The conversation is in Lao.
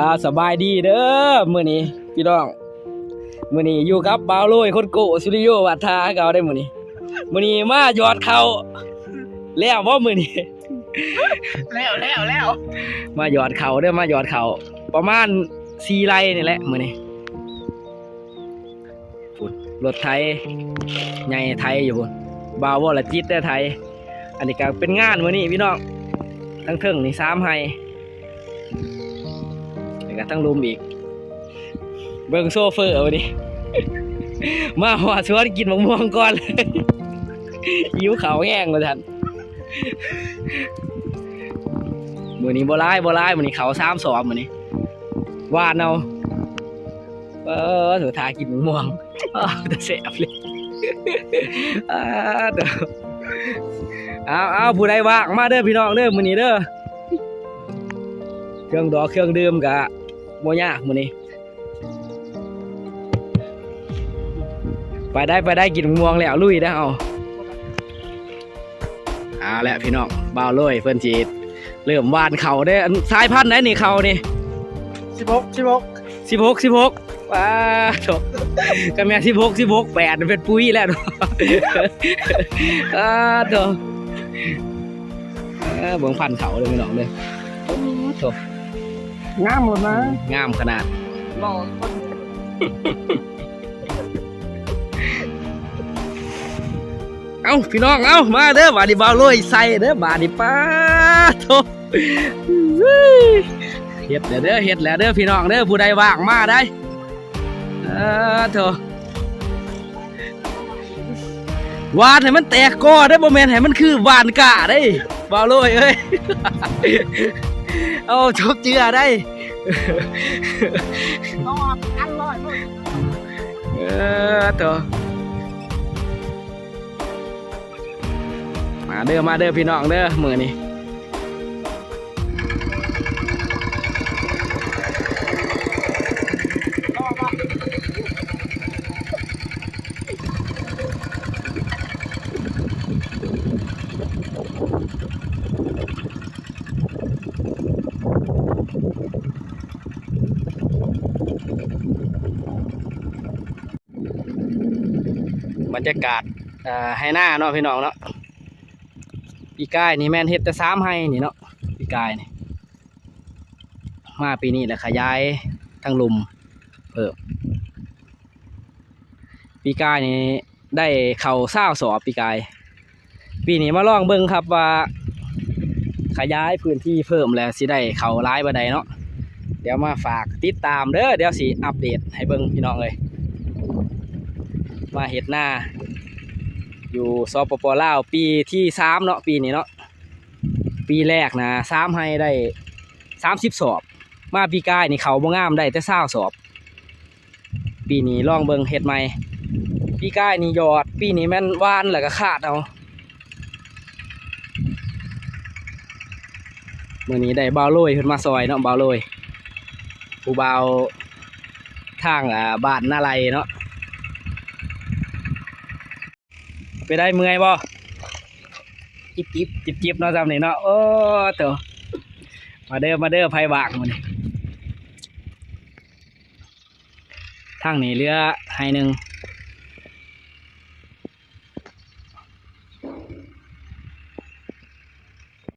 ອ່າ ສະບາຍດີເດີ ມື້ນີ້ພີ່ນ້ອງ ມື້ນີ້ຢູ່ກັບບ່າວໂລຍ ຄົນໂກ້ ສຸລິໂຍ ວາດທາ ຄືເກົ່າເດ້ມື້ນີ້. ມື້ນີ້ມາຢອດເຂົ້າ ແລ້ວບໍ່ມື້ນີ້? ແລ້ວ ແລ້ວ ແລ້ວ ມາຢອດເຂົ້າເດີ ມາຢອດເຂົ້າ ປະມານສີ່ໄຮ່ນີ້ແຫຼະມື້ນີ້. ພຸ້ນ ລົດໄຖໃຫຍ່ໄຖຢູ່ພຸ້ນ ບ່າວວໍລະຈິດໄດ້ໄຖ. ອັນນີ້ກໍເປັນງານມື້ນີ້ພີ່ນ້ອງ ທັງເທິງນີ້ສາມໄຮ່ ແລ້ວກໍທັງລຸ່ມອີກ. ເບິ່ງໂຊເຟີມື້ນີ້ ມາຮອດສວນກິນໝາກມ່ວງກ່ອນເລີຍ ຫິວເຂົ້າແຮງວ່າຊັ້ນ. ມື້ນີ້ບໍ່ຫຼາຍ ບໍ່ຫຼາຍ ມື້ນີ້ເຂົ້າສາມສອບມື້ນີ້ ຫວ່ານເອົາ. ເອີ ຖ້າກິນໝາກມ່ວງ ອ້າ ຕາແຊບເລີຍ ອ້າ ເດີ. ເອົາ ເອົາ ຜູ້ໃດວ່າງມາເດີພີ່ນ້ອງເດີ ມື້ນີ້ເດີ ເຄື່ອງດອກເຄື່ອງດື່ມກະບໍ່ຍາກມື້ນີ້. ໄປໄດ້ ໄປໄດ້ ກິນໝາກມ່ວງແລ້ວລຸຍເດີເຮົາ. ເອົາແຫຼະພີ່ນ້ອງ ບ່າວໂລຍເພິ່ນຊິເລີ່ມຫວ່ານເຂົ້າເດ້. ອັນສາຍພັນໃດນີ້ເຂົ້ານີ້? ສິບຫົກ ສິບຫົກ ສິບຫົກ ສິບຫົກ ວ້າໂທ້ ກໍແມ່ນສິບຫົກ ສິບຫົກ ແປດເປັນປຸ໋ຍແລ້ວເນາະ. ອ້າໂທ້ ເອີ ເບິ່ງພັນເຂົ້າເດີພີ່ນ້ອງເດີ ໂອ້ໂທ້ ງາມໂລດນະ ງາມຂະໜາດ. ເອົ້າ ພີ່ນ້ອງ ເອົ້າ ມາເດີ ບາດນີ້ບ່າວໂລຍໃສ່ເດີ ບາດນີ້ ປາໂທ້ ເຮັດແລ້ວເດີ ເຮັດແລ້ວເດີພີ່ນ້ອງເດີ ຜູ້ໃດວ່າງມາໄດ້. ເອີ ໂທ້ ຫວ່ານໃຫ້ມັນແຕກກໍເດີ ບໍ່ແມ່ນໃຫ້ມັນຄືຫວ່ານກ້າເດ້ ບ່າວໂລຍເອີຍ. ເອົາ ຈົບເຈື່ອໄດ້ ເອົາອັນລອຍໂລດ. ເອີ ໂທ້ ມາເດີ ມາເດີພີ່ນ້ອງເດີ ມື້ນີ້ ບັນຍາກາດ ເອີ ໄຮ່ນາເນາະພີ່ນ້ອງເນາະ. ປີກາຍນີ້ແມ່ນເຮັດແຕ່ສາມໄຮ່ນີ້ເນາະ ປີກາຍນີ້ ມາປີນີ້ລະຂະຫຍາຍທາງລຸ່ມເພີ່ມ. ປີກາຍນີ້ໄດ້ເຂົ້າຊາວສອບປີກາຍ ປີນີ້ມາລອງເບິ່ງຄັບວ່າຂະຫຍາຍພື້ນທີ່ເພີ່ມແລ້ວຊິໄດ້ເຂົ້າຫຼາຍປານໃດເນາະ. ດຽວມາຝາກຕິດຕາມເດີ ດຽວຊິອັບເດດໃຫ້ເບິ່ງພີ່ນ້ອງເອີຍ. ມາເຮັດນາຢູ່ ສປປ ລາວ ປີທີສາມເນາະ ປີນີ້ເນາະ. ປີແລກນະສາມໄຮ່ໄດ້ສາມສິບສອບ ມາປີກາຍນີ້ເຂົ້າບໍ່ງາມ ໄດ້ແຕ່ຊາວສອບ. ປີນີ້ລອງເບິ່ງເຮັດໃໝ່ ປີກາຍນີ້ຢອດ ປີນີ້ແມ່ນຫວ່ານແລ້ວກໍຄາດເອົາ. ມື້ນີ້ໄດ້ບ່າວໂລຍເພິ່ນມາຊ່ອຍເນາະ ບ່າວໂລຍ ຜູ້ບ່າວທາງ ອ່າ ບ້ານນາໄລເນາະ. ເປັນໃດ ເມື່ອຍບໍ່? ຈິບໆ ຈິບໆ ເນາະ ຊ່ຳນີ້ເນາະ. ໂອ້ໂຕ ມາເດີ ມາເດີ ໃຜວ່າງມື້ນີ້. ທາງນີ້ເຫຼືອໄຮ່ໜຶ່ງ